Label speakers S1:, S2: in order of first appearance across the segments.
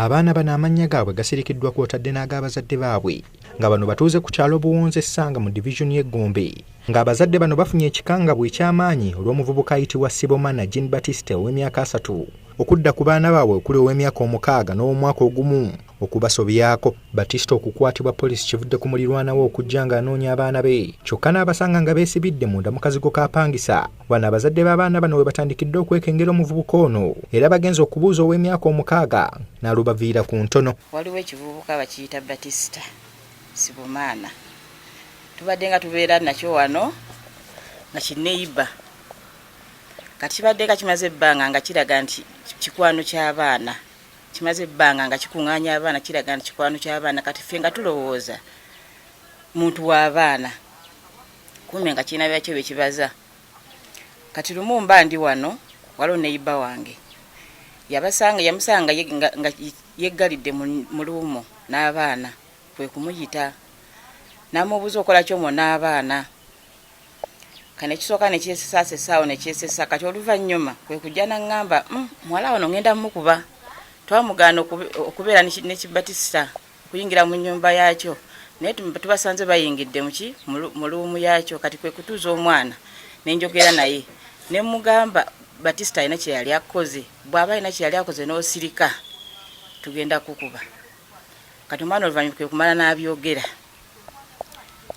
S1: Abaana bano amannya gaabwe gasirikiddwa kw'otadde n'ag'abazadde baabwe nga bano batuuze ku kyalo Buwonze Ssanga mu divizoni y'e Gombe, ng'abazadde bano bafunye ekikangabwa eky'amaanyi olw'omuvubuka ayitibwa Sibomana Jean Baptiste ow'emyaka 30 okudda ku baana baabwe okuli ow'emyaka 6 n'ow'omwaka 1 okubasobyako. Batista okukwatibwa poliisi kivudde ku mulirwana we okujja ng'anoonya abaana be kyokka n'abasanga nga beesibidde munda mu kazigo k'apangisa. Wano abazadde b'abaana bano we batandikidde okwekengera omuvubuka ono era bagenze okubuuza ow'emyaka 6 n'alubaviira ku ntono.
S2: Waliwo ekivubuka bakiyita Batista Sibomana, tubadde nga tubeera nakyo wano nga kineiba, kati kibadde nga kimaze ebbanga nga kiraga nti kikwano ky'abaana, kimaze ebbanga nga kikuŋŋaanya abaana, kiraga nti kikwano ky'abaana. Kati ffe nga tulowooza muntu w'abaana, kumbe nga kirina byakyo bye kibaza. Kati lumu mba ndi wano, waliwo neiba wange yabasanga, yamusanga nga yeggalidde mu luumo n'abaana, kwe kumuyita n'amubuuza okola ki omwo n'abaana. Kano ekisooka ne kyesesaasesa awo ne kyesesa. Kati oluvannyuma kwe kujja n'aŋŋamba, muwala wano ŋŋenda mmukuba. Twamugaana okubeera ne Kibatisita okuyingira mu nnyumba yaakyo, naye tubasanze bayingidde mu luumu yaakyo. Kati kwe kutuuza omwana ne njogera naye ne mmugamba Batista alina kye yali akoze, bw'aba alina kye yali akoze n'osirika tugenda kukuba. Kati omwana oluvannyuma kwe kumala n'abyogera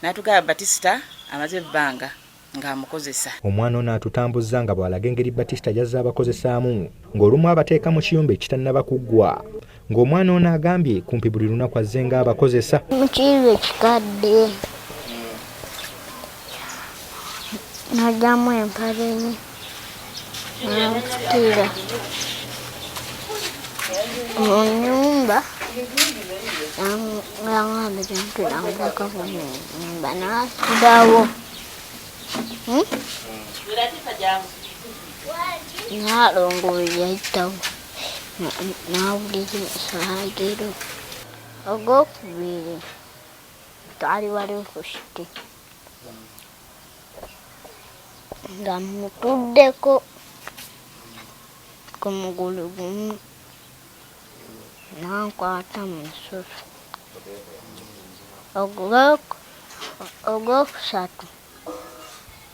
S2: n'atugamba Batista amaze ebbanga ng'amukozesa.
S1: Omwana ono atutambuzza nga bw'alaga engeri Batista gy'azze abakozesaamu, ng'olumu abateeka mu kiyumba ekitannaba kuggwa, ng'omwana ono agambye kumpi buli lunaku azze ng'abakozesa.
S3: Mu kiyumba ekikadde n'aggyamu empale ye n'anfukira mu nnyumba, n'aŋŋamba tentulangako mu nnyumba n'asulawo. Nnaalongo bwe yayitawo n'awulira ensagiro. Ogwokubiri twali wali ku kiti nga mmutuddeko ku mugulu gumu n'ankwata mu nsusu. Ogwokusatu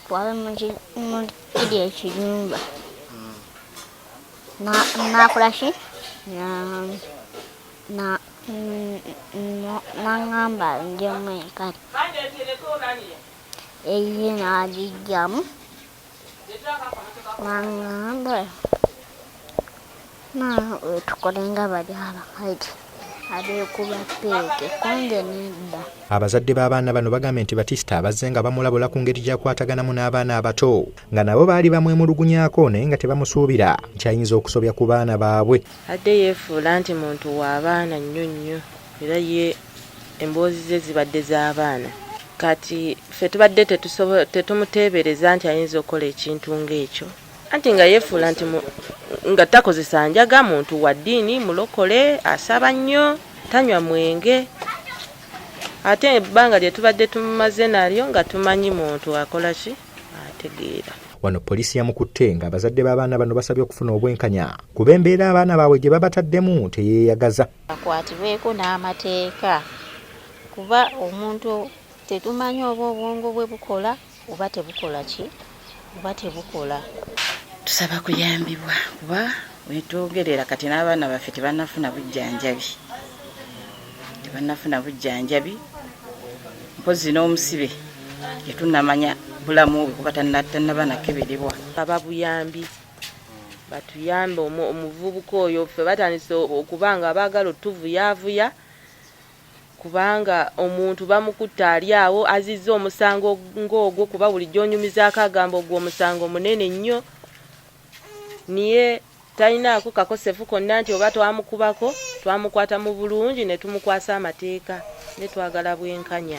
S3: twali mu kiri ekiyumba n'akola ki, n'aŋŋamba ngyemu empale eyiye n'agiggyamu n'aŋŋamba naawe tukole nga bali abakazi abeekuba ppeeke, ko nze nedda.
S1: Abazadde b'abaana bano bagambye nti Batista abazze nga bamulabula ku ngeri gy'akwataganamu n'abaana abato, nga nabo baali bamwemulugunyaako naye nga tebamusuubira nti ayinza okusobya ku baana baabwe.
S4: Adde yeefuula nti muntu w'abaana nnyo nnyo, era ye emboozi ze zibadde z'abaana. Kati ffe tubadde tetumuteebereza nti ayinza okukola ekintu ng'ekyo, anti nga yeefuula nti nga takozesa njaga, muntu wa ddiini, mulokole, asaba nnyo, tanywa mwenge. Ate ebbanga lye tubadde tumaze nalyo nga tumanyi muntu akola ki, ategeera.
S1: Wano poliisi yamukutte ng'abazadde b'abaana bano basabye okufuna obwenkanya kuba embeera abaana baabwe gye babataddemu teyeeyagaza.
S5: Bakwatibweko n'amateeka kuba omuntu tetumanyi oba obwongo bwe bukola oba tebukola ki, oba tebukola.
S2: Tusaba kuyambibwa kuba wetwogerera kati n'abaana baffe tebannafuna bujjanjabi, tebannafuna bujjanjabi, mpozzi n'omusibe tetunnamanya bulamu bwe kuba tannaba nakeberebwa.
S4: Ababuyambi batuyambe omuvubuka oyo, ffe batandise okuba nga baagala otuvuyaavuya kubanga omuntu bamukutte ali awo azizza omusango ng'ogwo, kuba bulijjo onyumizaako agamba ogwo omusango munene nnyo, niye talinaako kakosefu konna nti oba twamukubako, twamukwata mu bulungi ne tumukwasa amateeka, ne twagala bwenkanya.